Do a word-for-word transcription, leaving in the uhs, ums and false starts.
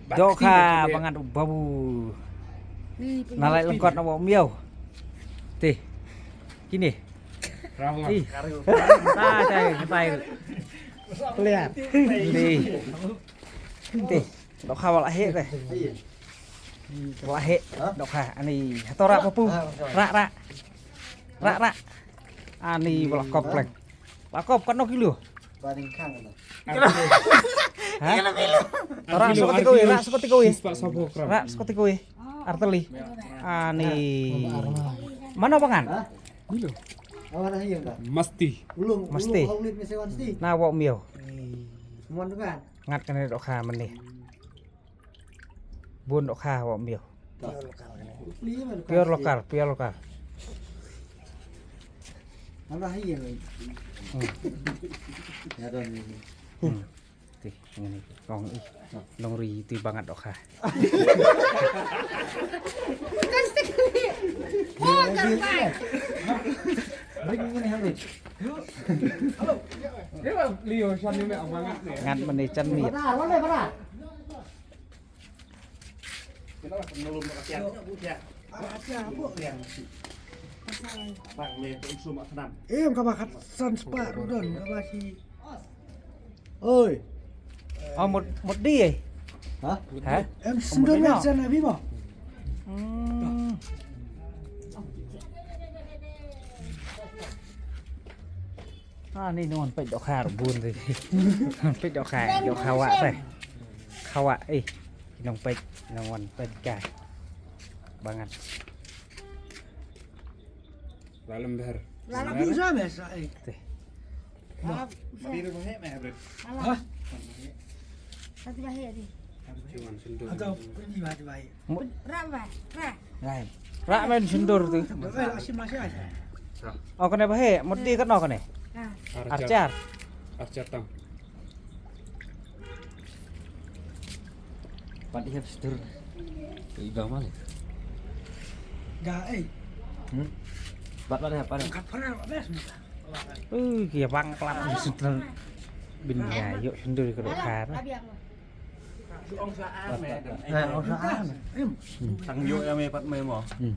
Dohkha ba ngat u babu. Na lai lyngkot na ba miaw. Te. Kine. Te. Tai tai tai. Te. Te. Dohkha ba la heh te. Ba la heh. Dohkha ani hato rah papu. Rah rah. Rah rah. Ani ba la kop pleng. Ba kop katno kilo? Ba ding khang no. Ha? Rah sa kawei, rah sa kawei. Rah sa kawei. Ar tylli. Ani. Mano ba ngan? Masti. Masti. Na ba miaw. Ngat kane dohkha mynne. Bun dohkha ba miaw. Pure local, pure local. Hmm. Hmm. Te, ngani kong i. Nongri te ba ngat dohkha. Ngat mynne jan miet. Em kaba khatsan spah ruh don kaba shi. Oi. Oh, mut mut di eh. Ha? Ha? Em sendiri sen abi mo. Hmm. Ah, ni nong peit dohkha bun te. Peit dohkha, dohkha wah te. Khawa eh. Nong peit, nong wan peit kai. Ba ngat. Lalam behar. Lalam behar. Bisa, bisa, eh. Te. Mati dah bahaya meh, Brit. Hah? Mati bahaya ni. Cuman sentuh. Atau pergi mati bahaya. Ra ba, ra. Ngai. Ra men sindur tu. Doel asim asim aja. Oh, kane ba he, mut di katno kane? Archar. Archar tam. Pat dia sindur. Iba male. Da eh. Hmm? Pat pat pat. Kat pernah bes. Uh, kia bang kelap sindur. Bin ya, yuk sindur ke dokar. Tang ïoh ïa me pat me mo. Hmm.